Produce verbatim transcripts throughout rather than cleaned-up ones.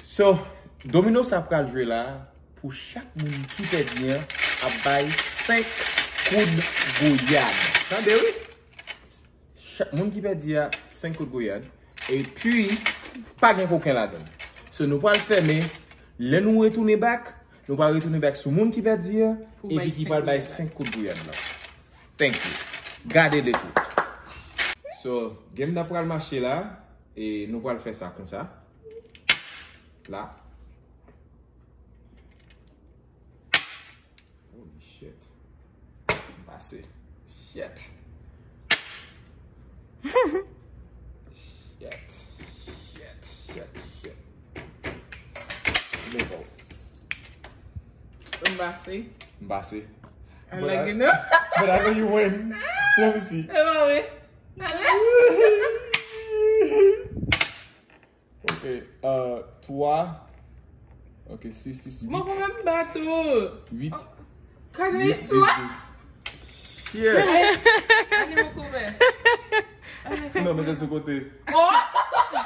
So, domino sa pral jwe la, pou chak moun ki pèdi an ap bay senk koud gouyad. Tande wi. Chak moun ki pèdi a, senk koud gouyad. Epi, pa gen koken ladan. So, nou pral fèmen. Lè nou retounen back, nou pral retounen back sou moun ki pèdi a, epi ki pral bay senk koud gouyad la. Thank you. Gade de kout. So, game nan pral mache la, e nou pral fè sa konsa. La. Holy shit. M pase. Shit. Shit. Shit. Shit. Move out. M pase. M pase. I like it, no? But I know you win. Let me see. E pa vre. Ale. Ok, euh, twa. Ok, sis, sis, sis, uit. Mwen pa menm bat ou. Uit. Kade istwa. Yeah. Ale, mwen koupe. Non, mete sou kote. Oh!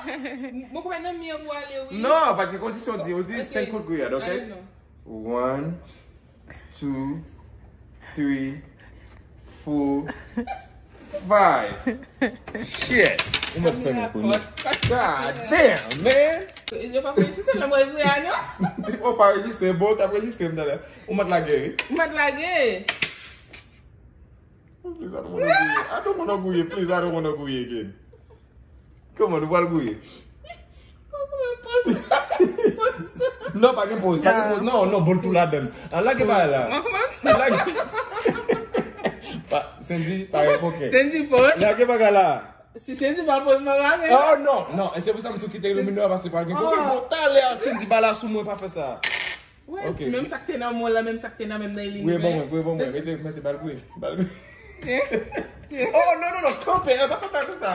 Mwen koupe nan mi an pou ale, wi. Non, pa gen kondisyon, di, ou di senk kout gouyad, ok? Ale, non. One, two, three, four, five. Shit. Ou mèt fè m konnen. God damn, man. Yo pa rejistre la, mwen vre a, non? Ou pa rejistre, bon, ou t ap rejistre m talè. Ou mèt lage, wi. Ou mèt lage. Please, I don't wanna gouye. I don't wanna gouye. Please, I don't wanna gouye again. Kòman nou pral gouye? Non, pa gen poz, pa gen poz. Non, non, bon tou ladann. An lage bagay la. Lage. Pa, Sendy, pa gen koken. Sendy poz. Lage bagay la. Si Sendy pa poz, mwen lage. Oh, non, non. E se pou sa m tou kite domino a pase pa gen koken. Bon, talè, Sendy, ba la sou mwen, pa fè sa. Wè, menm sa k te nan mwen la, menm sa k te nan menm nan Elini. Gouye ban mwen, gouye ban mwen. Mete, mete bal gouye. Bal gouye. Oh, non, non, non, kanpe, eh, pa fè bagay konsa.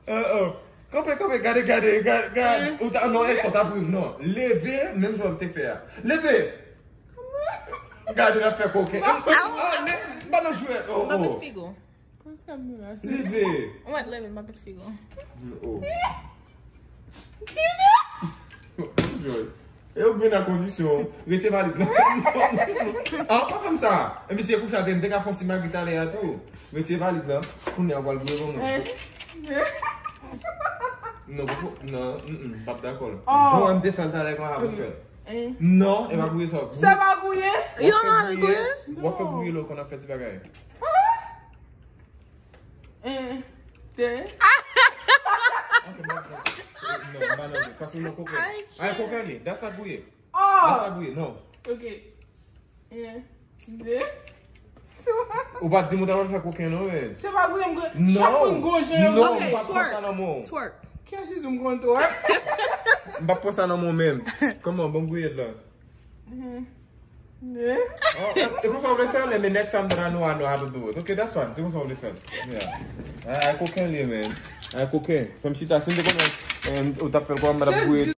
Oh, oh. Kanpe, kanpe, gade, gade, gade, gade. Ou ta, non, èske w t ap ri m? Non. Leve, menm jan w te fè a. Leve! Gade, l ap fè koken. Ah, men, ba nan jwèt. Oh, oh. Leve! Ou mèt leve, m ap met figo. Oh. E ou vin nan kondisyon. Retire valiz la. Ah, pa fè m sa. E misye kouche atè, m te ka fè yon ti magri talè a tou. Retire valiz la. Kounye a, w pral gouye pou mwen. Non, pou, non, mm, mm, m p ap dakò. Jan m te fè l talè, kòman pou fè l? Non, e pa gouye sa. Se pa gouye? Yo, non, ale gouye. W ap fè gouye lè w konn ap fè ti bagay. En, de. Ok, m pa pran. Non, m pa nan jwe. Paske w nan koken. Ay, koken li. That's not gouye. Oh! That's not gouye, non. Ok. En, de. Ou pa t di m ou ta pral fè koken, non, men. Se pa gouye, m gouye. Non. Chak moun gon jan yo gouye. Non, m pa t pran sa nan men w. Twerk. Kiyès ki di m konn twerk? M pa t pran sa nan men w menm. Kòman, bon gouye la. Oh, e, e konsa w vle fè l, men next time that I know, I know how to do it. Ok, that's fine. Se konsa w vle fè l. Yeah. Ay, koken li ye, man. Ay, koken. Fè m chita. Si m te konnen, eh, ou t ap fè l kòman, m t ap gouye.